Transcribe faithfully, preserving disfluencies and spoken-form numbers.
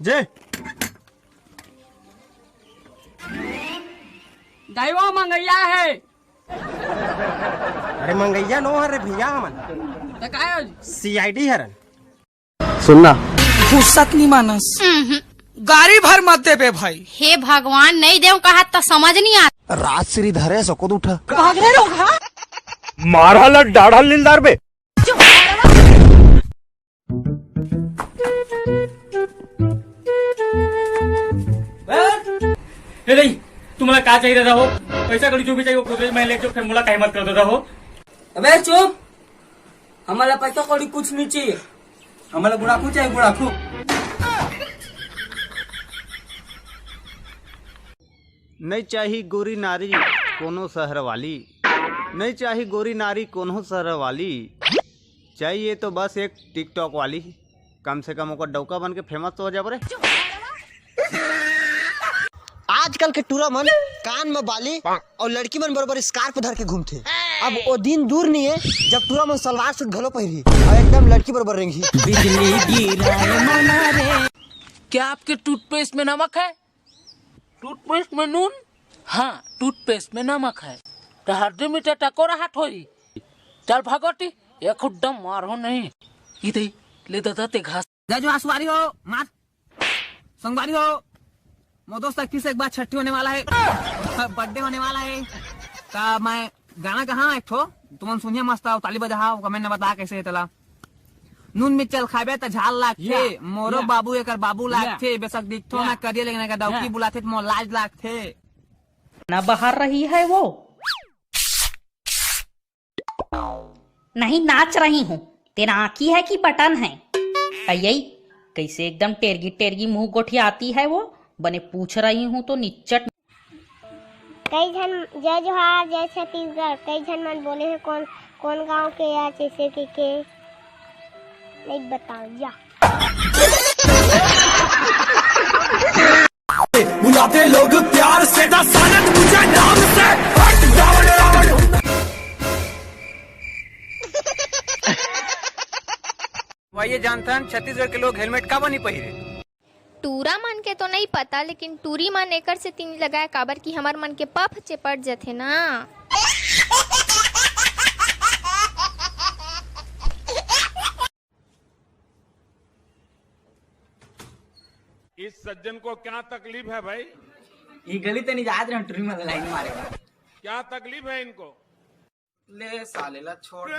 जे। दाई वो मंगैया हे। अरे मंगैया नो हरे भैया, हमन त काय हो? सीआईडी हरन। सुनना। फुर्सत नहीं मानस। गाड़ी भर मत देबे भाई। हे भगवान, नहीं देव कहा त समझ नहीं आता। राजश्री धरे सको उठा। मारा ला डाढ़ा लिलदार बे। ए नहीं, तुम्हाला काय चाहिए दादा हो? पैसा कड़ी जो भी चाहिए वो गोदरेज में ले जो, फिर मुला काही मत कर दादा हो। अबे चुप, हमला पैसा कड़ी कुछ नहीं चाहिए, हमला गुड़ाखू चाहिए, गुड़ाखू। नहीं चाही गोरी नारी कोनो शहर वाली, नहीं चाही गोरी नारी कोनो शहर वाली, चाहिए तो बस एक टिकटॉक वाली, कम से कम ओकर डौका बन के फेमस तो हो जाबो रे। आजकल के टूरा मन कान में बाली और लड़की मन बरोबर स्कार्फ धर के घूमथे। अब वो दिन दूर नहीं है जब टूरा मन सलवार सूट घलो पहिरी और एकदम लड़की बरोबर रेंगी। बिजली गिराए मना रे। क्या आपके टूथपेस्ट में नमक है? टूथपेस्ट में नून? हाँ, टूथपेस्ट में नमक है। तो हर दिन मीठा टकोरा हाथ होई। चल भागोटी, ये खुड्डम मारो नहीं। इधे ले दादा ते घास। जा जो आसवारी हो, मार। संगवारी हो, मोर दोस्त का फिर से एक बार छट्ठी होने वाला है, बर्थडे होने वाला है। तो मैं गाना कहा एक ठो, तुमन सुनिए मस्त, ताली बजाओ, कमेंट में बता कैसे है तला। नून मिर्चा ल खाबे त झाल लागथे, या, मोरो या। बाबू एकर बाबू या। लागथे, बेशक दिखथो या। मैं करिया लेकिन एकर डौकी या। बुलाथे त मोर लाज लागथे। ना बाहर रही है वो। नहीं नाच रही हूँ, तेरा आँखी है कि बटन है? अयई, कैसे एकदम टेरगी टेरगी मुंह गोठियाती है वो, बने पूछ रही हूँ तो निच्चट। कई झन, जय जोहार, जय छत्तीसगढ़, कई झन मन बोले हे कोन, कोन गांव के या जैसे के, के नहीं बताओ या। बुलाते लोग प्यार से, दस सालत मुझे नाम से, हट जाओ रावण। वाइए जानथन, छत्तीसगढ़ के लोग हेलमेट काबर नहीं पहिरे? टूरा मन के तो नहीं पता, लेकिन टूरी मन एकर से तीन लगाए, काबर कि हमर मन के पफ चेपट जथे ना। इस सज्जन को क्या तकलीफ है भाई? ये गली तो नहीं जात रहे, टूरी मन लाइन मारे। क्या तकलीफ है इनको? ले साले ला छोड़।